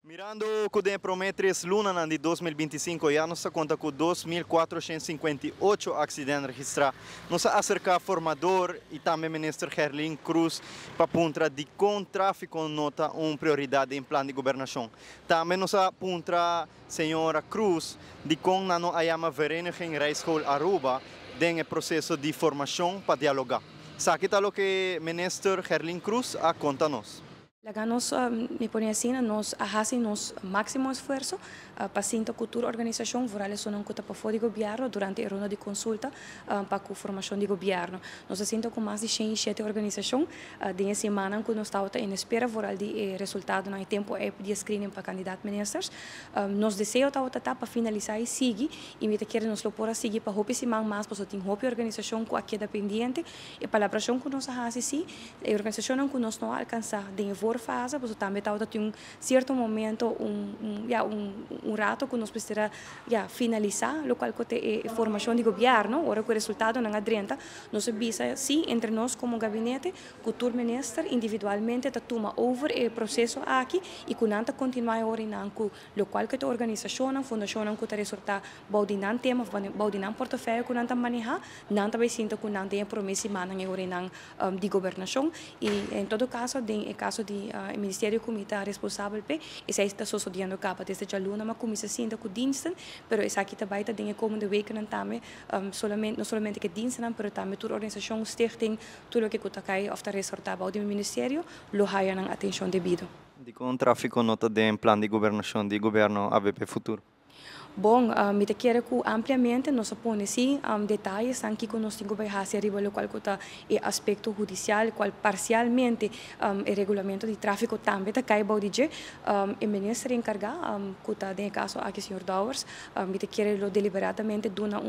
Mirando cu den prome 3 lunanan di 2025 ya nos a conta cu 2.458 accidente registra, nos a acerca formador y tambe minister Gerlien Croes pa puntra di con trafico no ta un prioridad den plan di gobernacion. Tambe nos a puntra señora Croes di con nan no a yama Vereniging Rijschool Aruba den proceso di formacion pa dialoga. Esaki ta loke minister Gerlien Croes a conta nos. Laga nos, mi pone asina, nos a haci nos maximo esfuerso pa sinta cu tur organisacion, vooral esunnan cu ta pafo di gobierno, durante e ronda di consulta pa e formacion di gobierno. Nos a sinta cu mas di 107 organisacion den siman cu nos tabata na espera vooral di resultado na tempo di screening pa candidaat ministers. Nos deseo tabata pa finalisa y sigui, y mi kier nos lo por a sigui pa hopi siman mas, pasobra tin hopi organisacion cu a keda pendiente y palabracion cu nos a haci si, e organisacion cu nos no a alcansa den voorfase, pasobra tambe tabata tin un cierto momento, ja, un rato cu nos mester, ja, finalisa loke ta e formacion di gobierno. Ora cu e resultado nan a drenta, nos a bisa si entre nos como gabinete, cu tur minister individualmente ta tuma over e proceso aki y cu nan ta continua ora cu loke ta organisacion, fundacion cu ta resulta bou di nan tema, bou di nan portefeuille cu nan ta maneha, nan ta bay sinta cu nan den prome siman e ora di gobernacion. Y en todo caso, den caso di ministerio cu mi ta responsabel pe, esey ta sucediendo caba desde dialuna, m'a cuminsa sinta cu diensten, pero esaki tambe ta den komende weken tambe solamente, no solamente cu diensten, pero tambe tur organisacion, stichting, tur loke ta cay of ta resorta bou di ministerio, lo haya nan atencion debido. Di con trafico no ta den plan di gobernacion di gobierno AVP Futuro? Bon, mi ta kere cu ampliamente nos a pone si detaye aki cu nos tin cu bay haci riba loke ta e aspecto hudicial, cual parcialmente e regulamento di trafico tambe ta cay bou di dje. E minister encarga, cu ta den caso aki señor Dowers, mi ta kere lo deliberadamente duna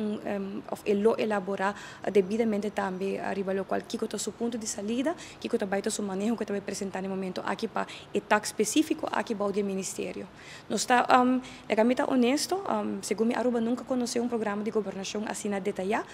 of lo elabora debidamente tambe riba loke kico ta su punto di salida, kico ta bay ta su maneho cu ta bay presenta na momento aki pa e taak specifico aki bou di ministerio. Nos ta, laga mi ta honesto, segun mi, Aruba nunca a conoce un programa di gobernacion asina detaya.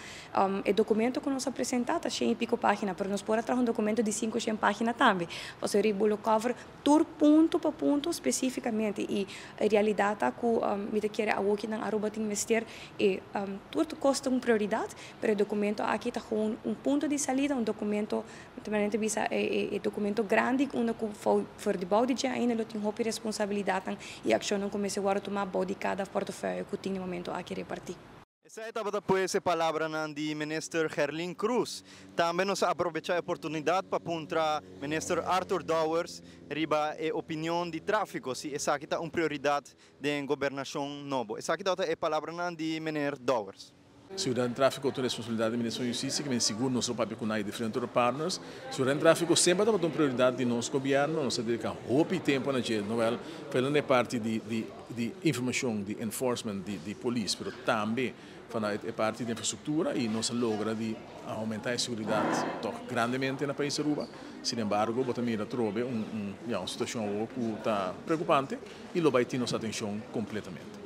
E documento cu nos a presenta ta 100 y pico pagina, pero nos por a traha un documento di 500 pagina tambe. Pasobra bo lo cover tur punto pa punto specificamente y e realidad ta cu mi ta kere awo cu na Aruba tin mester e tur cos ta un prioridad, pero e documento aki ta gewoon un punto di salida, un documento, tambe bisa e documento grandi, unda cu for di bou di dje ainda lo tin hopi responsabilidad y accion cu mester wordo tuma bou di cada portefeuille cu tin na momento aki reparti. Esey tabata pues e palabra di minister Gerlien Croes. Tambe nos a aprovecha e oportunidad pa puntra minister Arthur Dowers riba e opinion di trafico, si esaki ta un prioridad den gobernacion nobo. Esaki ta e palabra di minister Dowers. Seguridad di trafico ta responsabilidad di Ministerio di Husticia, cu sigur nos ta papia cu diferente partners. Seguridad di trafico semper ta un prioridad di nos gobierno, nos ta dedica hopi tempo na dje, no wel, pa parti di informacion, di enforcement, di polis, pero tambe vanuit e parti di infrastructura y nos a logra di aumenta e seguridad toch grandemente na pais Aruba. Sin embargo, bo ta mira trobe ja, un situacion cu ta preocupante y lo bay tin nos atencion completamente.